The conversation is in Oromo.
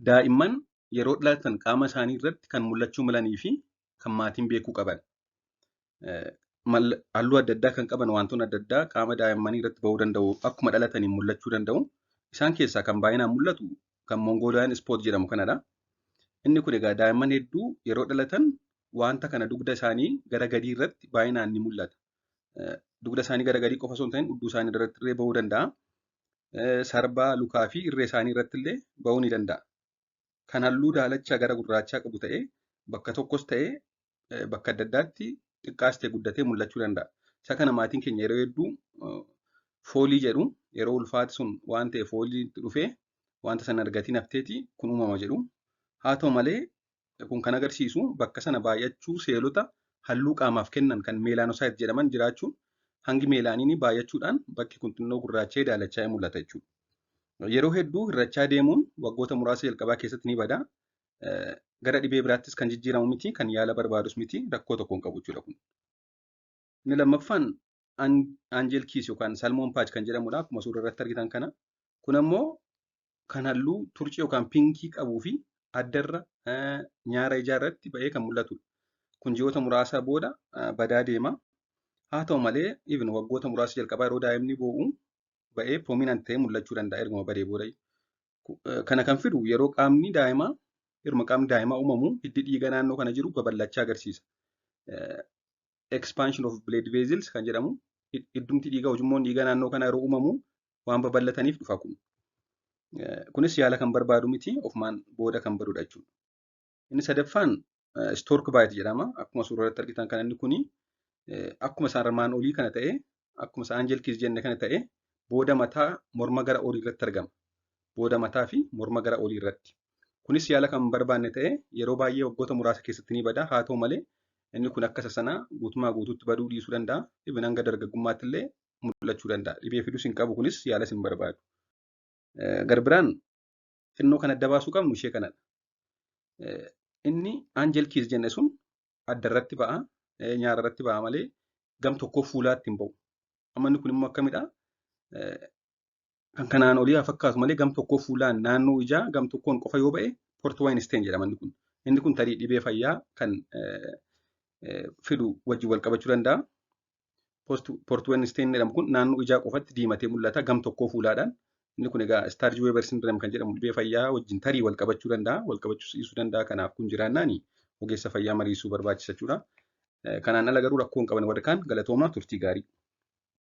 Daa'imman yeroo dhalatan qaama isaanii irratti kan mul'achuu malanii fi kan maatiin beekuu qaban. Halluu adda addaa kan qaban wantoonni adda addaa qaama daa'immanii irratti ba'uu danda'u. Akkuma dhalataniin mul'achuu danda'u. Isaan keessaa kan baay'inaan mul'atu kan Mongolian spot jedhamu kanadha. Inni kun egaa daa'imman hedduu yeroo dhalatan wanta kana dugda isaanii gara gadii irratti baay'inaan ni mul'ata. Dugda isaanii gara gadii qofa osoo hin ta'in hudduu isaanii irratti illee ba'uu danda'a. Sarbaa, lukaa fi irree isaanii irratti illee ba'uu ni danda'a. Kan halluu daalachaa gara gurraachaa qabu ta'ee bakka tokkos ta'ee bakka adda addaatti xiqqaas ta'e guddatee mul'achuu danda'a. Isa kana maatiin keenya yeroo hedduu foolii jedhu, yeroo ulfaati sun waan ta'e foolii itti dhufee wanta sana argatiin hafteeti kun uumama jedhu. Haa ta'u malee kun kan agarsiisu bakka sana baay'achuu seelota halluu qaamaaf kennan kan melanocyte jedhaman jiraachuun hangi meelaaniinii baay'achuudhaan bakki kun xinnoo gurraacha'ee daalachaa mul'ata jechuudha. Yeroo hedduu hir'achaa deemuun waggoota muraasa jalqabaa keessatti ni bada. Gara dhibee biraattis kan jijjiiramu miti, kan yaala barbaadus miti, rakkoo tokko hin qabu jechuudha kun. Inni lammaffaan Angel Kiss yookaan Salmon Patch kan jedhamudha. Akkuma suura irratti argitan kana. Kun ammoo kan halluu turcii yookaan pinkii qabuu fi addarra nyaara ijaa irratti ba'ee kan mul'atudha. Kun ji'oota muraasa booda badaa deema. Haa ta'u malee even waggoota muraasa jalqabaa yeroo daa'imni boo'u ba'ee prominent ta'ee mul'achuu danda'a erguma badee booda. Kana kan fidu yeroo qaamni daa'imaa yeruma qaamni daa'imaa uumamu hiddi dhiiga naannoo kana jiru babal'achaa agarsiisa. Expansion of blood vessels kan jedhamu hiddumti dhiigaa ujummoon dhiigaa naannoo kana yeroo uumamu waan babal'ataniif dhufa kun. Kunis yaala kan barbaadu miti, ofumaan booda kan badudha jechuudha. Inni sadaffaan stork bite jedhama. Akkuma suura irratti argitan kan inni kuni akkuma isaan armaan olii kana ta'e, akkuma isaan angel kiss jenne kana ta'e, booda mataa morma gara olii irratti argama. Booda mataa fi morma gara olii irratti. Kunis yaala kan barbaanne ta'e yeroo baay'ee waggoota muraasa keessatti ni bada. Haa ta'u malee inni kun akka isa sanaa guutumaa guutuutti baduu dhiisuu danda'a. Even hanga dargaggummaatti illee mul'achuu danda'a. Dhibee fidus hin qabu, kunis yaalas hin barbaadu. Garbiraan xinnoo kan adda baasuu qabnu ishee kanadha. Inni angel kiss jenne sun adda irratti ba'a, nyaara irratti ba'a malee gam tokkoo fuulaatti hin ba'u. Amma inni kun immoo akkamidha? Kan kanaan olii haa fakkaatu malee gam tokkoo fuulaan naannoo ijaa gam tokkoon qofa yoo ba'e port wine stain jedhama inni kun. Inni kun tarii dhibee fayyaa kan fidu wajjin wal qabachuu danda'a. Port wine stain jedhamu kun naannoo ijaa qofatti diimatee mul'ata gam tokkoo fuulaadhaan. Inni kun egaa Sturge Weber syndrome kan jedhamu dhibee fayyaa wajjin tarii wal qabachuu danda'a, wal qabachuu dhiisuu danda'a. Kanaaf kun jiraannaan ogeessa fayyaa mariisuu barbaachisa jechuudha. Kanaan ala garuu rakkoo hin qaban warri kaan. Galatoomaa, turtii gaarii.